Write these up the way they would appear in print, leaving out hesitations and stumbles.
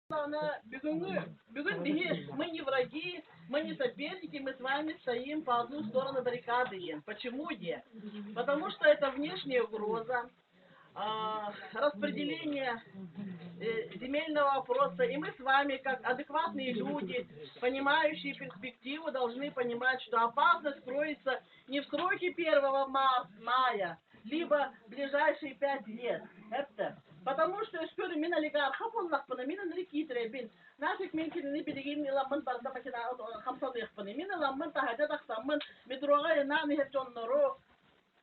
Бүгүҥҥү, бүгүн биһи, мы не враги, мы не соперники, мы с вами стоим по одну сторону баррикады. Почему е? Потому что это внешняя угроза, распределение земельного вопроса. И мы с вами, как адекватные люди, понимающие перспективу, должны понимать, что опасность кроется не в сроке 1 мая, либо ближайшие 5 лет. Это потому что өскөр мин олигарха буоллахпына, мин ынырык киитэрэбин. Нафиг мин кинини билигин ыламмын барда хамсаныахпыный. Мин ыламмын таһырдьа тахсаммын, метроҕа айаннаан иһэр дьоннору,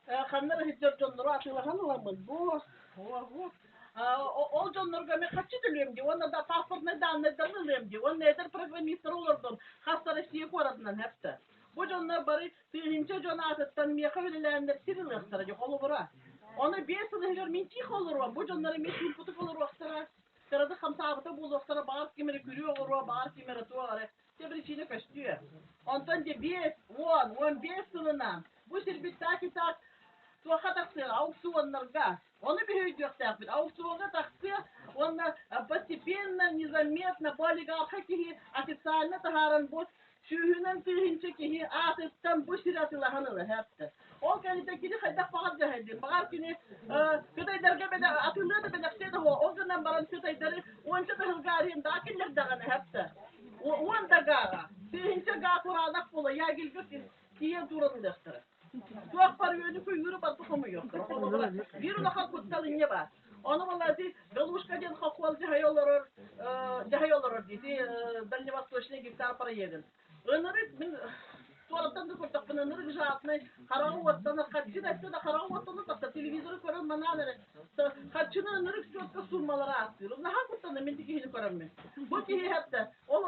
ханна эрэ сылдьар дьоннору атыылаһан ыламмын. Бу, ол дьоннорго мен харчы төлүөм дии, уонна да паспортнай данныйдарын ылыам дии, уонна эдэр программистары олордон хас Россия куоратынан хэпте. Бу дьоннор бары тыһыынча дьон аатыттан миэхэ үлэлээннэр сир ылыахтара дии, холобура. Ону 5 сыл иһигэр мин тихо олоруом, бу дьоннор эмиэ чуумпутук олоруохтара, кыратык хамсаабыта буолуохтара, баҕар ким эрэ күрүө оҕоруо, баҕар ким эрэ туох эрэ. Те причина көстүө. Онтон дьэ 5, 10, 15 сылынан бу сирбит так и так туохха тахсыа, аукционнарга. Ону биһи өйдүөхтээхпит. Аукционҥа тахсыа уонна постепенно, незаметно бу олигарха киһи официально таһааран бу сүүһүнэн тыһыынча киһи аатыттан бу сири атыылаһан ылыһапты. Ол кэнниттэн кини хайдах баҕар дьаһайдын. Баҕар кини кытайдарга атыылыа да бэлэхтиэ да ол гынан баран кытайдары уонча да сылга арендаҕа киллэрдэҕинэ хэптэ. 10 да гааҕа, тыһыынча гаа кураанах буола ягельга тиийэн туран ылыахтара. Туох бар үөнү көйүүрү барыта хомуйуохтара. Холобура, биир улахан куттал инньэ баар. Ону балати Галушка диэн хохуол дьаһай олорор дии, дальневосточный гектар проегын. Ынырык мин туораттан да көрдөхпүнэ ынырык жадный, хараҕы уоттанар, харчыны эттэ да хараҕы уоттана тахсар, телевизоры көрөн манаан эрэ харчыны ынырык четко суммалары ааттыыр. Наһаа куттанна мин киһини көрөммүн. Бу киһи хатта ол